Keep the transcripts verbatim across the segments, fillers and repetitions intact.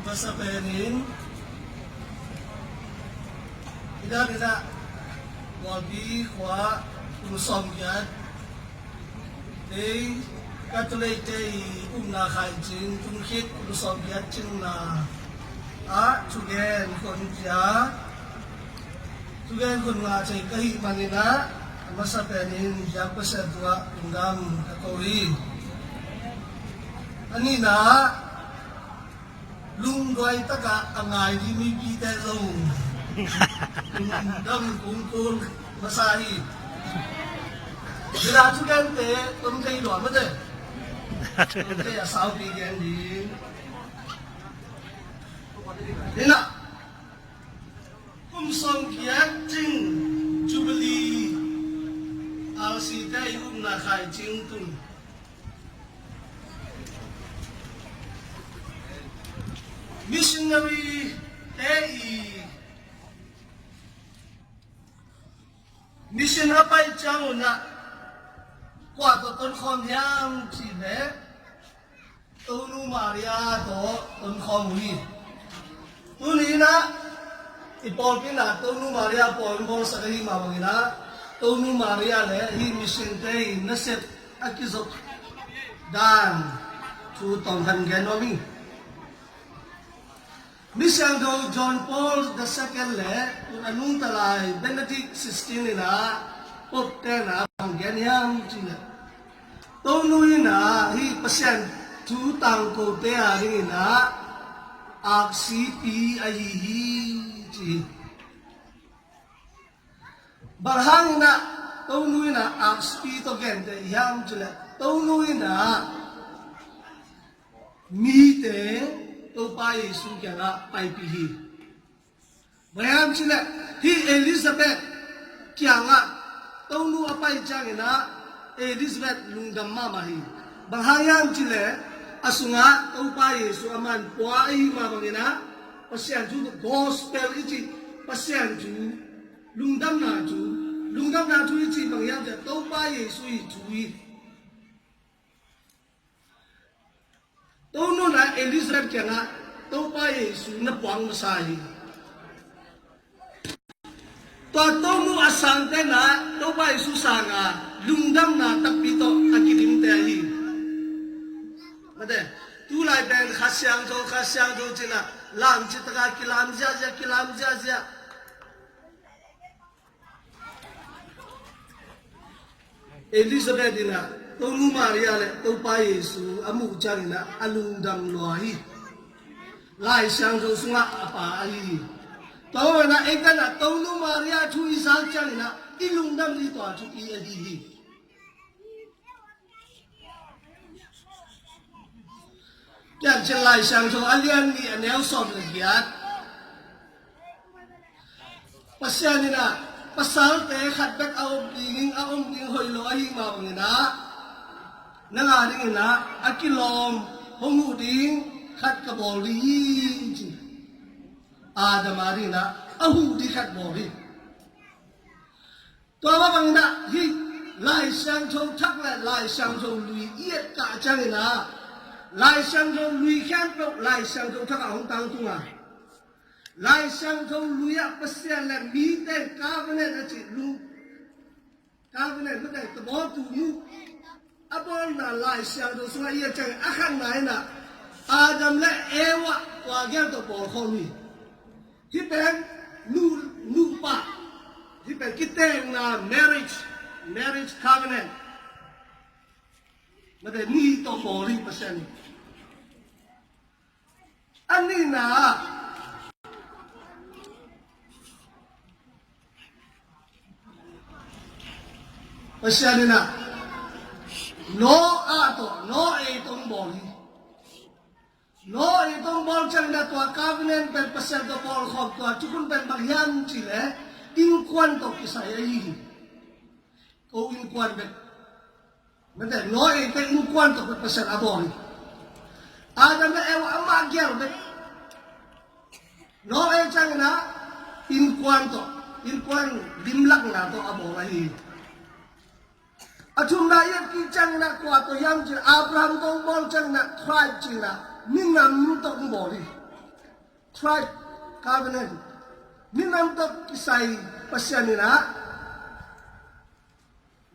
Masa penin i dan i dah Gualpi khua kum sawmgiat tei Catholic te i umna khaicing tung khit kum sawmgiat cingna ah thugen khon pia, thugen khon ngah thei ka hih manin ah a masa penin biak Pasian tungah lungdam ka ko hi. A nihna ah lungduai takah a ngai ding mipite zong lungdam kong ko masa hi. Bila thugente tom thei lua mate. Tom thei a saupi gen ding. Hi na, kum sawmgiat cing Jubilee R C te i umna khaicing tung missionary te i mission a pai ciang un ah kua tawh tonkhawm hiam cih leh Tonu Maria tawh tonkhawm uh hi. Tuni in ah i pawlpi in ah Tonu Maria pawi bawlsak ahih mah bangin ah Tonu Maria le hih mission te i nasep a kizop dan thu tawmkhat gen nuam ing. Misiangtho John Paul the Second le tun a nungta lai Benedict sixteen in ah Pope te in ah bang gen hiam cih leh Tonu in ah hih Pasian thu tangkote a dingin ah aksipi ahi hi ci hi. Bang hangin ah Tonu in ah aksipi tawh gente hiam cih leh Tonu in ah mite Topa Jesu kiangah paipih hi. Bang hiam cih leh hih Elizabeth kiangah Tonu a pai ciangin ah Elizabeth lungdam mahmah hi. Bang hang hiam cih leh a sungah Topa Jesu a man pua ahih mah bangin ah Pasian thu gospel i cih Pasian thu lungdamna thu, lungdamna thu i cih bang hiam cih leh Topa Jesu i thu hi. Tonu in ah Elizabeth kiangah Topa Jesu na puang masa hi. Tua Tonu a sangte in ah Topa Jesu sangah lungdamna takpi tawh a kidimte ahi. Mate, tulai pen Kha Siangtho, Kha Siangtho ci in ah lam cih takah kilam ziahziah, kilam ziahziah. Elizabeth in ah Tonu Maria le Topa Jesu a muh ciangin ah a lungdam lua hi. Lai Siangtho sungah a pa ahi hi. Tua manin ah eite in ah Tonu Maria thu i zak ciangin ah i lungdam ding tua thu i ahi hi. Piancil Lai Siangtho a lian nih a neu sawm le giat. Pasian in ah pasalte khat bek a om ding, a om ding hoih lo ahih mah bangin ah nang a dingin ah a kilawm hong huh ding khat ka bawl ding hi ci. Adam a dingin ah a huh ding khat bawl hi. Tua mah bangin ah hih Lai Siangtho Thak le Lai Siangtho Lui i et kah ciangin ah Lai Siangtho Lui khempeuh Lai Siangtho Thak ah hong tangtung a, Lai Siangtho Lui ah Pasian le mite covenant a cih lung, covenant mate, tabawtu mu a bawlna Lai Siangtho sungah i et ciangin a khatna in ah Adam le Eva tua gel tawh bawlkhawm hi. Hih pen nu, nupa, hih pen kitenna marriage, marriage covenant. Mate, nih tawh bawl hi Pasian in. A nihna ah Pasian in ah Noah tawh, Noah tawh hong bawl hi. Noah tawh hong bawl ciangin ah tua covenant pen Pasian tawh bawlkhawm tua thukhun pen bang hiam cih leh innkuan tawh kisai ahi hi. Ko innkuan bek. Mate, Noah te innkuan tawh bek Pasian a bawl hi. Adam le Eva amah gel bek. Noah ciangin ah innkuan tawh, innkuan limlakna tawh a bawl ahi hi. A thumna i et kik ciangin ah kua tawh hiam cih leh Abraham tawh hong bawl ciangin ah tribe ci-in ah minam tawh hong bawl hi. Tribe covenant, minam tawh kisai Pasian in ah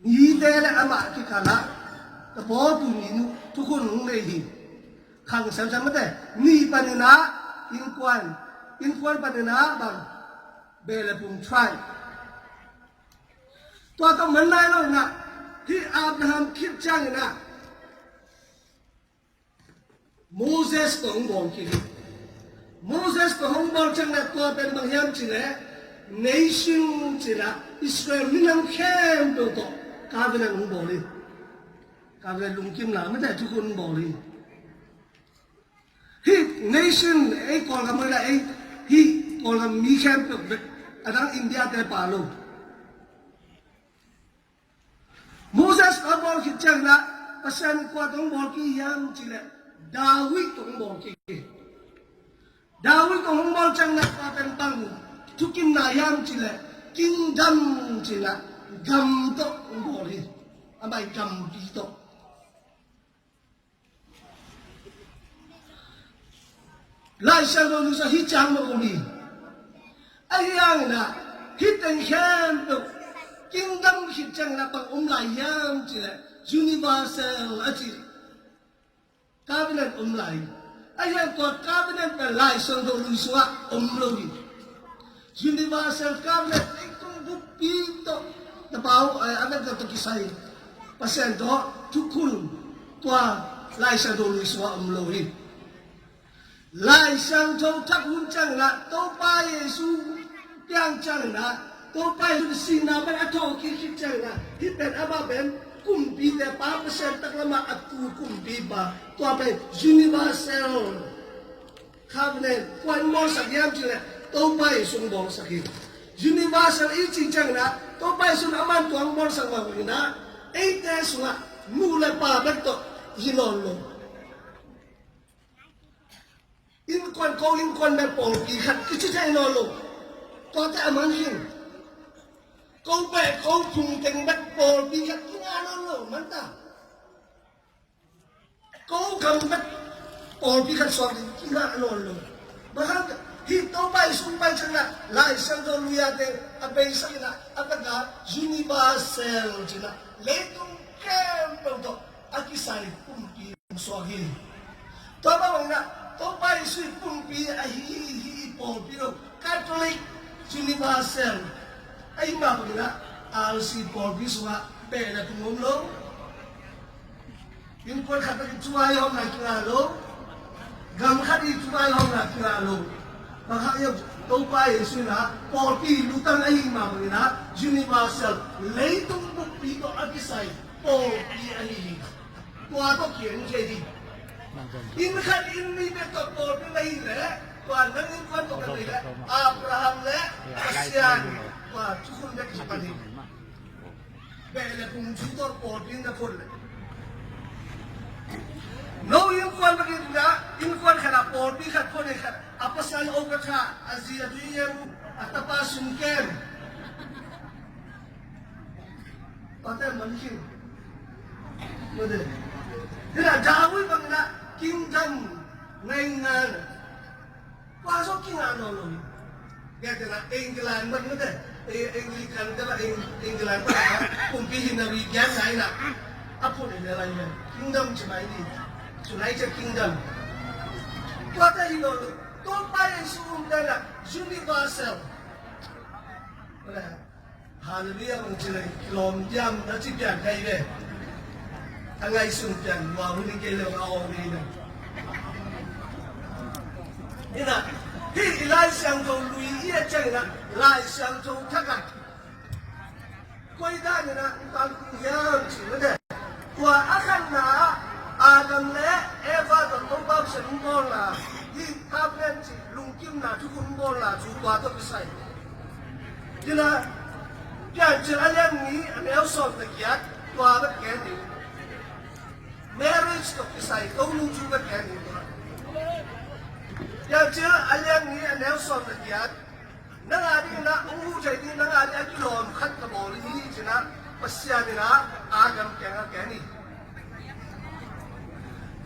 mite le amah kikal ah tabaw tuni nu thukhun hong nei hi. Khang semsem mate, ni panin ah innkuan, innkuan panin ah bang, beh le pum, tribe. Tua tawh man nai lo in ah, hih Abraham khit ciangin ah Moses tawh hong bawl kik hi. Moses tawh hong bawl ciangin ah tua pen bang hiam cih leh, nation cih in ah Israel minam khempeuh tawh covenant hong bawl hi. Covenant, lungkimna, mate, thukhun hong bawl hi. Hih nation, ei Kawlgam hi la, ei hih Kawlgam mi khempeuh bek, a dang India te pha lo. Moses a bawl khit ciangin ah Pasian in kua tawh hong bawl kik hiam cih leh, David tawh hong bawl kik hi. David tawh hong bawl ciangin ah tua pen bang thukimna hiam cih leh, kingdom cih in ah gam tawh hong bawl hi. Amah ii gampi tawh. Lai Siangtho Lui sungah hih ciang bang om hi. Ahi hangin ah hih teng khempeuh kingdom khit ciangin ah bang om lai hiam cih leh, universal a ci covenant om lai hi. Ahi hang tua covenant pen Lai Siangtho Lui sungah om lo hi. Universal covenant, leitung buppi tawh, na pau, eh, a vekpi tawh kisai Pasian tawh thukhun, tua Lai Siangtho Lui sungah om lo hi. Lai Siangtho Thak hun ciangin ah, Topa Jesu piang ciangin ah, Topa Jesu sihna pan a thawhkik khit ciangin ah, hih pen amah pen kumpite pa, Pasian taklam ah a tu kumpipa, tua pen universal covenant, kua in bawlsak hiam cih leh, Topa Jesu in bawlsak hi. Universal i cih ciangin ah, Topa Jesu in aman tua hong bawlsak mah bangin ah, eite sungah nu le pa bek tawh hi nawn lo. Innkuan, ko innkuan bek pawlpi khat kici thei nawn lo. Tuate a man khin. Ko beh, ko phung teng bek pawlpi khat kingah nawn lo, man ta. Ko gam bek pawlpi khat suak ding kingah nawn lo. Bang hang, hih Topa Jesu pai ciangin ah, Lai Siangtho Lui a te a beisak in ah, a taka universal ci-in ah, leitung khempeuh tawh a kisai pumpi hong suak hi. Tua mah bangin ah, Topa Jesu ii pumpi ahi hi, hih pawlpi lo, Catholic, universal. Ahi mah bangin ah, R C pawlpi sungah beh le pum om lo. Innkuan khat bek ii thu vaihawmna kingah lo. Gam khat ii thu vaihawmna kingah lo. Bang hang hiam, Topa Jesu in ah pawlpi lutang ahih mah bangin ah, universal, leitung buppi tawh a kisai pawlpi ahi hi. Tua tawh kiang thei hi. Inn khat inn nih bek tawh pawlpi na hih leh, tua nang innkuan tawh ka deih leh, Abraham leh Pasian, tua thukhun bek kipan hi. Beh le pum thu tawh pawlpi na phun leh. No innkuan bek in ah, innkuan khat ah pawlpi khat phun hi, khat a pasal o ka kha, a zi a tui em, a tapa sum kem. Pate man khin. Mate. Hina David bangin ah kingdom ngaingai. Kua zong kingah nawn lo hi. Gentehna England bang mate. E, Anglican te bang, Eng-, England bang kumpi hi na ri gen nai na. A phun hi na lai na. Kingdom ci mai ni. United Kingdom. Tuate hi nawn lo. Topa Jesu um te na universal. Mate. Hallelujah, bang ci leng, kilawm diam na ci pian kai ve. A ngaihsun pian, lua hun i kei leng a awng hi na. Hi na, hih i Lai Siangtho Lui i et ciangin ah, Lai Siangtho Thak ah. Koi dan in ah, i pan kung hiam ci mate. Tua a khatna ah, Adam le Eva tawh Topa Pasian hong bawlna, hih covenant cih lungkimna thukhun hong bawlna, cu tua tawh kisai. Hi na, Piancil a lian nih, a neu sawm le giat, tua bek gen hi. Marriage tawh kisai, ko nu cu bek gen hi. Piancil a lian nih, a neu sawm le giat. Nang a dingin ah hong huh theih ding, nang a dingin ah kilawm khat ka bawl hi ci-in ah, Pasian in ah Adam kiangah gen hi.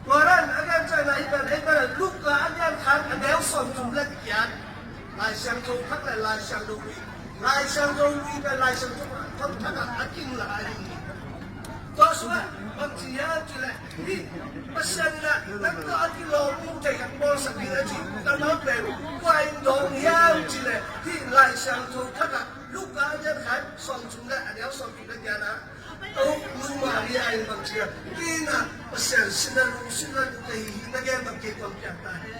Tua dan a gen ciangin ah, hih pen, hih pen Luka a lian A neu sawmthum le giat, Lai Siangtho Thak le Lai Siangtho Lui, Lai Siangtho Lui le Lai Siangtho Thak ah a kinla ahi hi. Tua sungah bangci hiam cih leh, hih Pasian in ah nang tawh a kilawm thei khat bawlsak ding a ci, nangmah pen kua in dawng hiam cih leh, hih Lai Siangtho Thak ah Luka a lian khat sawmthum le a neu sawmthum le giat ah, Topa Nu Maria in bangci hiam, kei in ah Pasian sin a lum, sin a lum ka hi hi, na gen bang kei kong piak ta hi.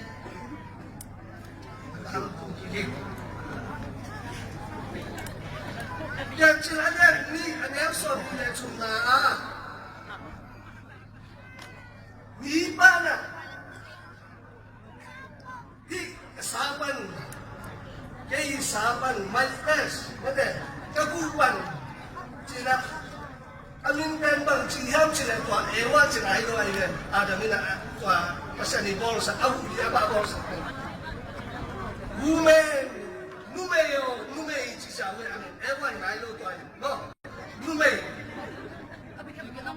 Piancil a lian nih a neu sawmnih le thumna ah, mi pan ah, hih ka sa pan, kei sa pan, my flesh, mate, ka gu pan, ci-in ah, a min pen bangci hiam cih leh tua Eva ci-in ah hi lo ahi ve. Adam in ah tua Pasian in bawlsak, a hu ding a bah bawlsak pen. Woman, numei aw, numei ci sia ve, a min Eva in ah hi lo tua hi, no? Numei.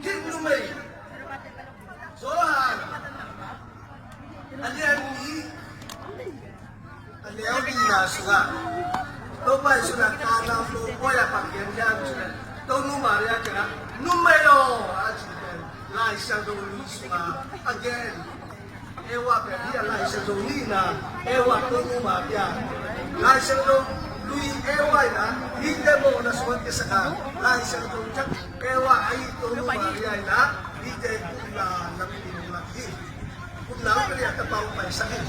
Hih numei. Johan a lian nih a neu nihna sungah, Topa Jesu in ah Kana khua ah bang gen hiam cih leh, Topa Nu Maria kiangah, numei aw, a ci pen Lai Siangtho Lui sungah a gen. Eva pen hih a Lai Siangtho nihna, Eva Topa Nu Maria. Lai Siangtho Lui Eva in ah hihte mawhna sungah kisak a, Lai Siangtho Thak Eva ahi Topa Nu Maria in ah hihte kumna lampi hong lak hi. Kumna lampi a tapa hong paisak hi.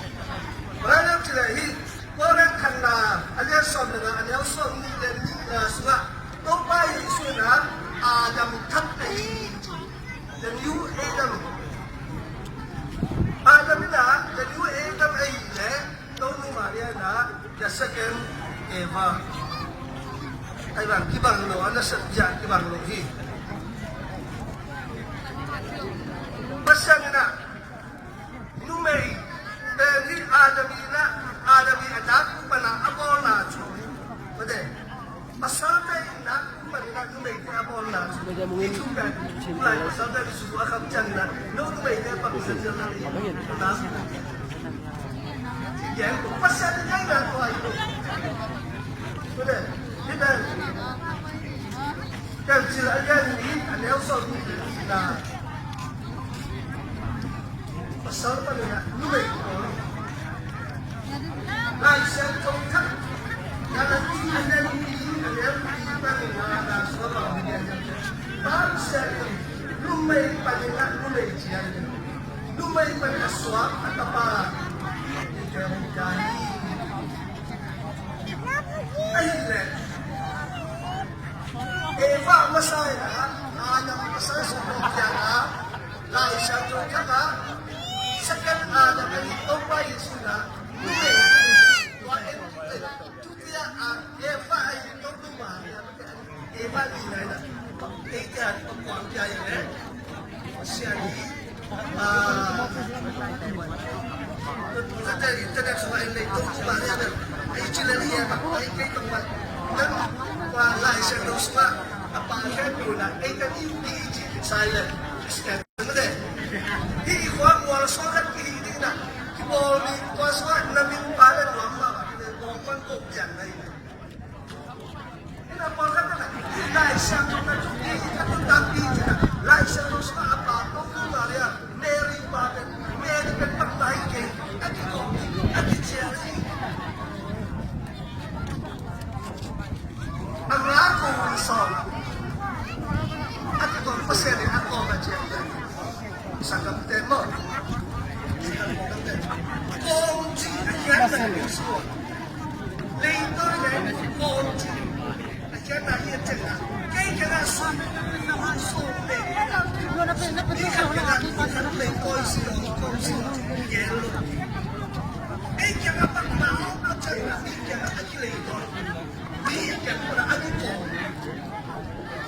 Bang hang hiam cih leh hih Korin khatna a lian sawm le nga a neu sawmnih le nihna sungah Topa Jesu in ah Adam thak ahi hi. The new Adam. Adam in ah the new Adam ahih leh Topa Nu Maria in ah the second Eva. Ahi zong kibang lo, a nasep zia kibang lo hi. Pasian in ah numei pen hih Adam in ah, Adam in ah a nakpi pan a a bawlna thu, mate, pasalte in ah nakpi pan in ah numeite a bawlna thu. Hih thu pen, tulai pasalte in su a kham ciangin ah, no numeite a pang ciangin ah, na. Pasian in ah tua hi. Mate, hih pen. Piancil a lian nih a neu sawmnih le nihna. Pasal panin ah numei pawl. Lai Siangtho Thak Galati a lian nih a neu nih panin ah na suak a om hi. Pasian in numei panin ah numei ci hi. Numei panin a suak a tapa hi. Ahih leh Eva masa in ah, Adam masa sung kiang ah, Lai Siangtho Thak ah, second Adam ahi Topa Jesu in ah, numei, tua en, tutia ah, Eva ahi Topa Maria, Eva ni nai na, eite ah, tua kuang pia in eh, Pasian hi. Ah, internet sungah en lei tung tu bang ya. Ai ci le ni ya bang ai kei tung bang. Kan wa lai sia lo sungah apa kei tu na ai kan i di ci silent. Christian. Mate. Hi i khua mual sungah kan ki di na. Ki bol ni khua sungah na min pa le nuam ma ba ki le bol pan ko pian na i. Lai Siangtho na thupi, a thutakpi cihna. Lai Siangtho sungah a pa Topa Maria, Mary pa pen, Mary pen bangmah hi kei, a kikawm, a kicial hi. A ngak uh i sawm. A kikawm Pasian in a kawm a cial. Sanggamte maw. Kawm cih a kiatna hi suak. Leitawi le kawm cih a kiatna hi a ciatna. Kei kiangah sum, sum le. Mi khat kiangah mi khat leitawi si lo, kawm si lo, gel lo. Kei kiangah bangmah a om lo ciatna, mi kiangah a kileitawi. Mi kiangah a kikawm.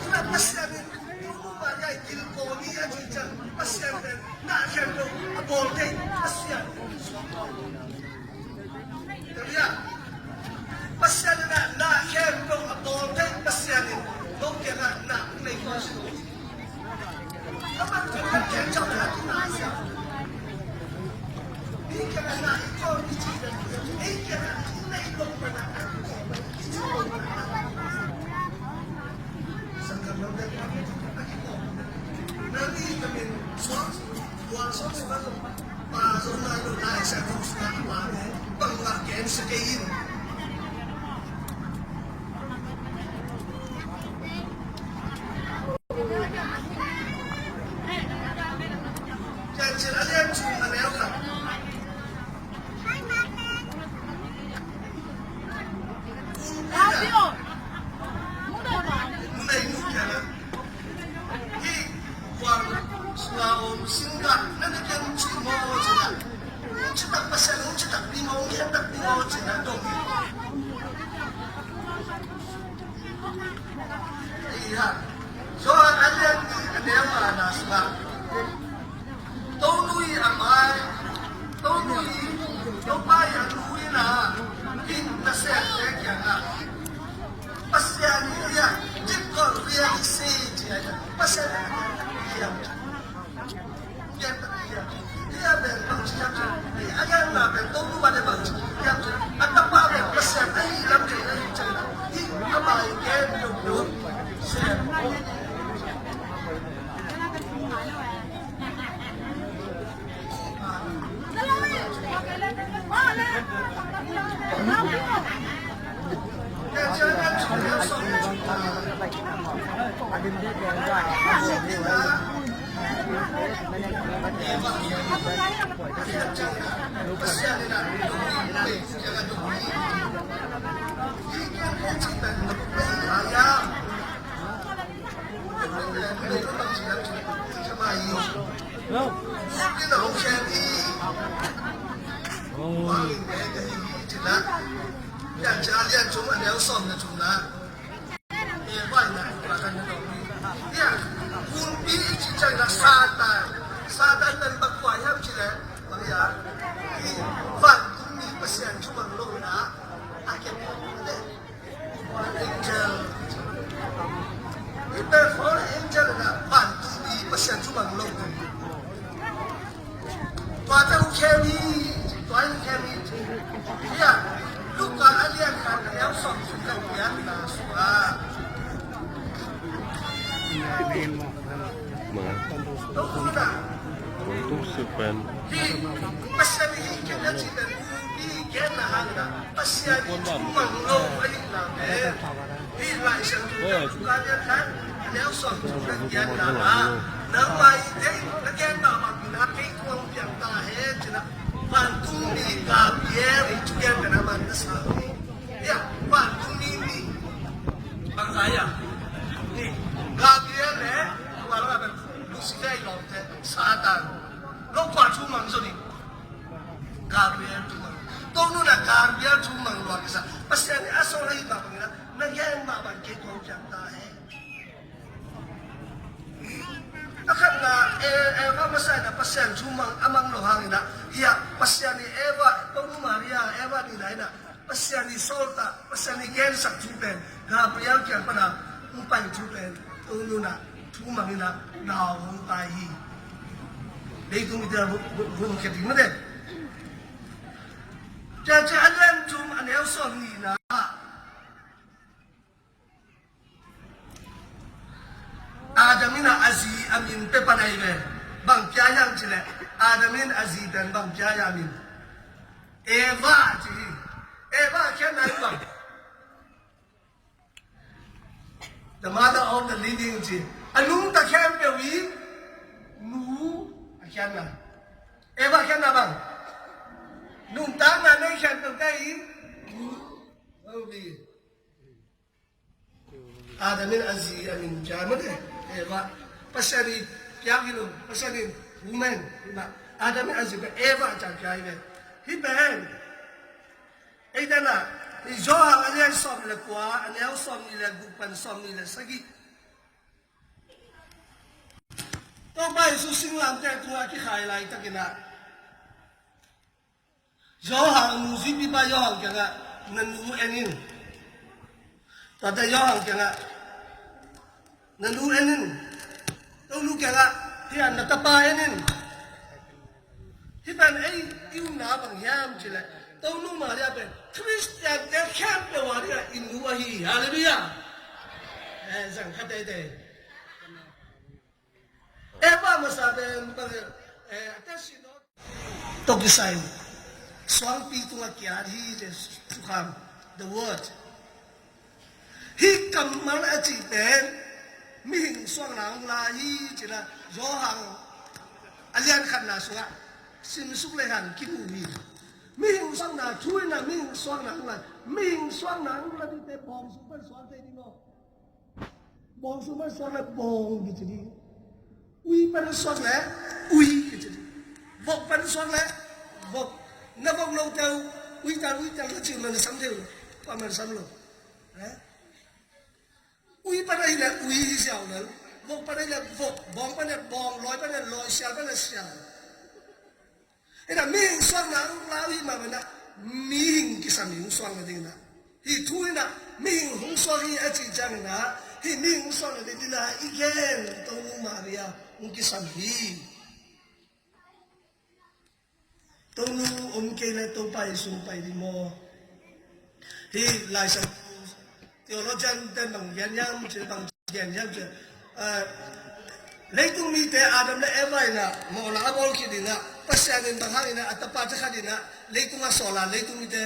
Ina Pasian in Topa Maria i kilkawm hi a cih ciang Pasian pen na khempeuh a bawl thei Pasian. Hallelujah. Pasian in na khempeuh a bawl thei Pasian in no kiangah na nei ko si. Amah kiangah khempeuh na nei ko si. Johan a lian nih a neu ngana sungah Tonu i a mai, Tonu i, Topa i a nu in a, hih nasemte kiangah Pasian i a, deep call, really say, ci a, Pasian i a, Satan, Satan pen bang kua hiam cih leh, bang hiam? Hih vantung mi Pasian thu mang lo na, a kiang Angel. Hih pen fallen angel na, vantung mi Pasian thu mang lo. Tua te uh khem hi, tua in khem hi. Hia, Luka a lian khat a neu sawm sung kan piak na sua. Tua na. Tua tu si pen. Hih, Pasian hih khem na ci pen, hih khem na hang na. Pasian in thu mang lo ahihna pen hih Lai Siangtho Luka lian khat a neu sawm sung kan piak na, nangmah in kei na gen mahmah in kei kong piang ta hen ci-in vantung mi Gabriel in thu gen pen a man na sa hi. Hia, vantung mi mi bang za hia? Ni Gabriel le tua lo a pen Lucifer i lawmte Satan lo kua thu mang zo ni. Gabriel thu mang. Tua nunah Gabriel thu mang lua kisa. Pasian in a sawm ahih mah bangin ah, na gen mah bang kei kong piang ta hen. A khatna, e, Eva masa in ah Pasian thu mang, a mang lo hangin ah, hia, Pasian in Eva, tua nu Maria, Eva nihna in ah, Pasian in sawltak, Pasian in gensak thu pen, Gabriel kiang pan a hong pai thu pen, tua nunah thu mang in ah, nau hong pai hi. Leitung mite a vum, vum, vum khe ding mate. Tua ciang a lian thum a neu sawm nihna ah, Adam in ah a zi a min pia pan ahi ve. Bang pia hiam cih leh, Adam in a zi pen bang pia hiam a min? Eva ci hi. Eva a khiatna in bang? The mother of the living ci. A nungta khempeuh i nu a khiatna. Eva a khiatna bang? Nuntakna nei khempeuh te i nu. Adam in a zi a min pia mah e. Eva. Pasian in pia hi lo. Pasian in woman. Adam in a zi pen Eva ci a pia hi ve. Hih pen Ei dan ah, i Johan a lian sawm le kua, a neu sawm nih le guk pan sawm nih le sagih. Topa Jesu singlamteh tungah a kikhai laitakin ah, Johan a nu zuipipa Johan kiangah, na nu en in. Tuate Johan kiangah, na nu en in. Tonu kiangah, hia, na tapa en in. Hih pen ei i upna bang hiam cih leh, Tonu Maria pen Khristiante khempeuh a dingah i nu ahi hi. Halleluiah. Eh, zang kha teitei. Eva masa pen bang, eh, a tawh kisai suangpi tungah kiat hi, Jesu Khrist, the word. Hih kammal a cih pen mihing suahna hong la hi, ci-in ah Johan a lian khatna sungah simsuk lehang kimu hi. Mihing suahna, thu in ah mihing suahna hong la, mihing suahna hong la dingte bawng sung pan suak thei ding maw? Bawng sung pan suak leh bawng kici ding. Ui pan suak leh ui kici ding. Vok pan suak leh vok. Na vok lote uh, ui tan, ui tan ka ci uh, na sam thei uh. Tua man sam lo. Eh? Ui pan ahih leh ui hi siau lel. Vok pan ahih leh vok. Bawng pan ahih leh bawng. Lawi pan ahih leh lawi. Sial pan ahih leh sial. Hi-in ah mihing suahna hong la uh hi mah bangin ah mihing kisam hi, hong suak nadingin ah. Hih thu in ah mihing hong suak hi a cih ciangin ah, hih mihing hong suak nadingin ah i gen Tonu Maria hong kisam hi. Tonu om kei leh Topa Jesu pai ding maw? Hih Lai Siangtho theologian ten bang gen hiam cih, bang gen hiam cih, eh, leitung mite Adam le Eva in ah mawhna a bawl khit in ah, Pasian in bang hangin ah a tapa thakhat in ah leitung ah sawl a, leitung mite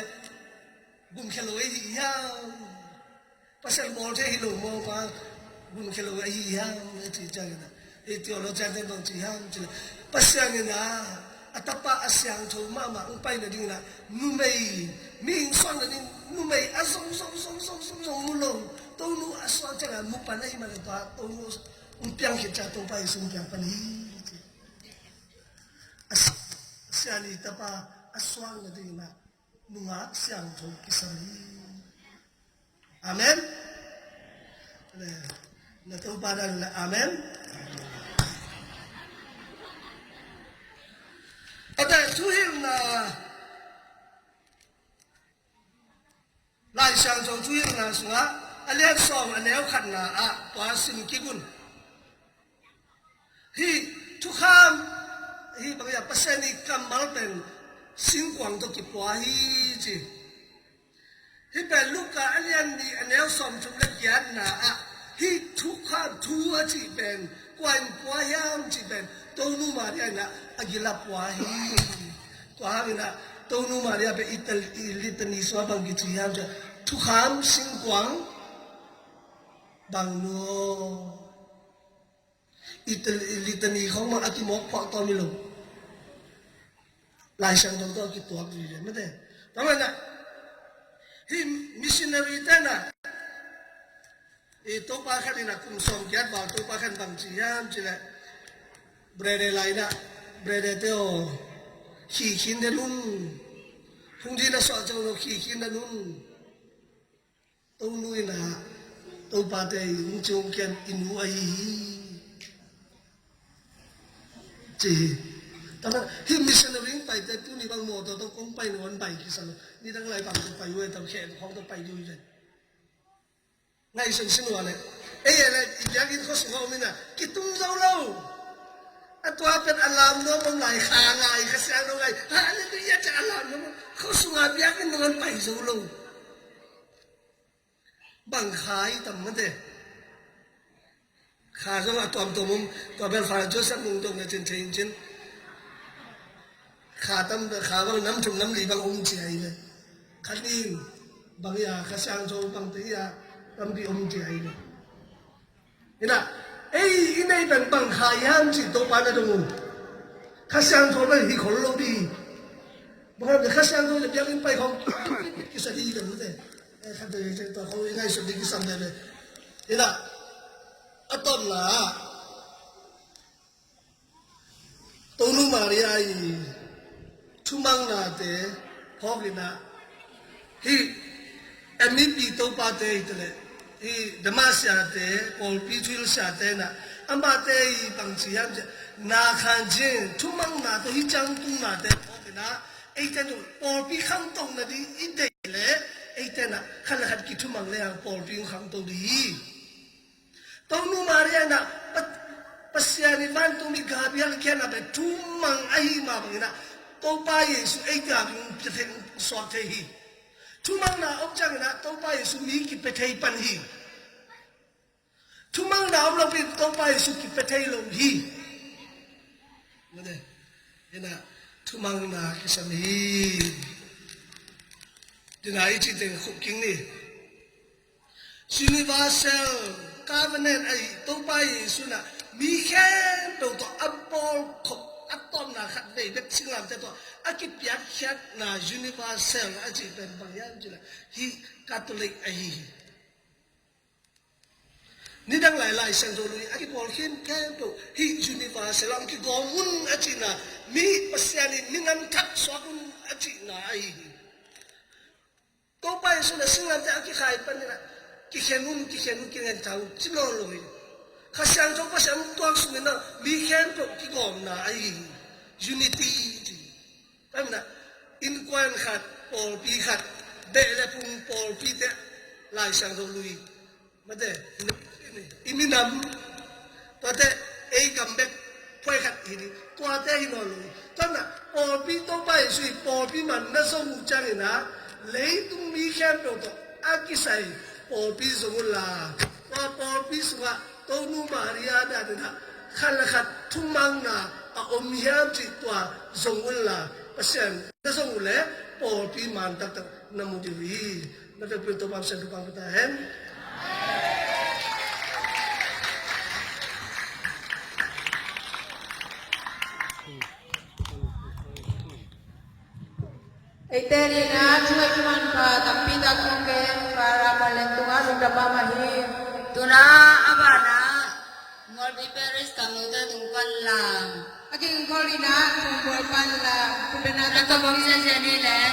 gumkhia lo ei hi hiam? Pasian bawl thei hi lo maw, pa gumkhia lo ahi hiam, a cih ciangin ah, hih theologian ten bang ci hiam cih leh, Pasian in ah a tapa a siangtho mahmah hong pai nadingin ah numei, mihing suak nading numei a zong zong zong zong zong zong mu lo. Tonu a suak ciangin ah mu pan ahih manin tua Tonu hong piang khit ciang Topa Jesu hong piang pan hi, ci. A si-, a sian i tapa a suak nadingin ah nungak siangtho kisam hi. Amen. Na Topa dan le amen. A te thuhilhna, Lai Siangtho thuhilhna sungah a lian sawm a neu khatna ah tua sim kik un. Hih thukham, hih bang hiam, Pasian ii kammal pen singkuang tawh kipua hi, ci. Hih pen Luka a lian nih a neu sawmthum le giatna ah hih thukham, thu a cih pen kua in pua hiam cih pen Tonu Maria in ah a gil ah pua hi. Tua hangin ah Tonu Maria pen i tel-, i litany sungah bang kici hiam cih leh thukham singkuang bang nu aw. I tel-, i litany khong mah a kimawk phuak tawm hi lo. Lai Siangtho tawh a kituak vive mate. Tua manin ah hih missionary ten ah, i Topa khat in ah kum sawmgiat val Topa khat in bang ci hiam cih leh, brother lai in ah, brother te aw, khikhin den un. Hong ding na suah ciang lo, khikhin den un. Tonu in ah Topate ii hong ci hong kian i nu ahi hi, ci hi. Tua manin hih missionary hong paite tuni bang mawtaw tawh kong pai nung a bai kisa lo. Nidang lai bang tawh pai uh e, tam khe khawng tawh pai ding uh hi ve. Ngaihsun sin uh a leh, ei a leh i biakinn khua sungah om in ah kitung zo lo. A tua pen a lam nuam om lai, kha ngai, Kha Siangtho ngai, Halleluiah ci a lam nuam om, khua sungah biakinn nung a pai zo lo. Bang kha i tam mate. Kha zong a tuamtuam om, tua bel Father Joseph Nung Dong na cin thei in cin. Kha tam, kha bang nam thum nam li bang om ci ahi ve. Khat in bang hi a, Kha Siangtho bang te hi a, tampi om ci ahi ve. Hi na, ei i nei pen bang kha hiam cih Topa na dong uh. Kha Siangtho bel hi khol lo ding. Bang hang Kha Siangtho le biakinn pai khawng kisa ding hi lo mate. Eh, khat vei tua khawng i ngaihsut ding kisam veve. Hi na, a tawpna ah Tonu Maria ii thumangnate phawk in ah, hih M E P topate hi ta leh, hih Damasia te, pawlpi thuhilh siate in ah, amahte ii bang ci hiam cih leh, na khan cin thumangna tawh hih ciang tungnate phawk in ah, eite in pawlpi khangto nading i deih leh, eite in ah khat le khat kithumang le hang pawlpi hong khangto ding hi. Tonu Maria in ah Pa-, Pasian ii vantungmi Gabriel kiangah pen thumang ahih mah bangin ah, Topa Jesu ei gam in pia thei, suak thei hi. Thumanna om ciangin ah Topa Jesu mi kipia thei pan hi. Thumanna om lopi Topa Jesu kipia thei lo hi. Mate, ina thumanna kisam hi. Tina i ci teng khuk king ni. Universal covenant ahi Topa Jesu na mi khempeuh tawh a pawlkhop a tawpna khat vei bek singlamteh tawh a kipiakkhiatna universal a cih pen bang hiam cih leh hih Catholic ahi hi. Nidang lai Lai Siangtho Lui a kipawl khin khempeuh hih universal ah kigawm un a cihna, mi Pasian in minam thak suak un a cihna ahi hi. Topa Jesu na singlamteh a kikhai panin ah kikhen un, kikhen un, kikhen tha un ci nawn lo hi. Kha Siangtho Pasian tuak sungin ah mi khempeuh kigawmna ahi hi. Unity ci. Tua manin ah innkuan khat, pawlpi khat, beh le phung pawlpite Lai Siangtho Lui. Mate, i minam, tuate ei gam bek phuai khat hi ding, tuate hi nawn lo. Tua manin ah pawlpi Topa Jesu i pawlpi man na zong uh ciangin ah leitung mi khempeuh tawh a kisai pawlpi zong unla, tua pawlpi sungah Tonu Maria danin ah khat le khat thumanna a om hiam cih tua zong unla, Pasian na zong uh leh pawlpi man taktak na mu ding uh hi. Na vekpi un Topa Pasian thupha pia ta hen. Eite in ah thu hoih thumanpha tampi tak hong gen Father Paul Leng tungah lungdam mahmah hi. Tu-in ah a banah Mualpi Parish kamnote tung pan la, a kingkol in ah tung bual pan la, khutbetna tawh ka bawm ziahziah ni leh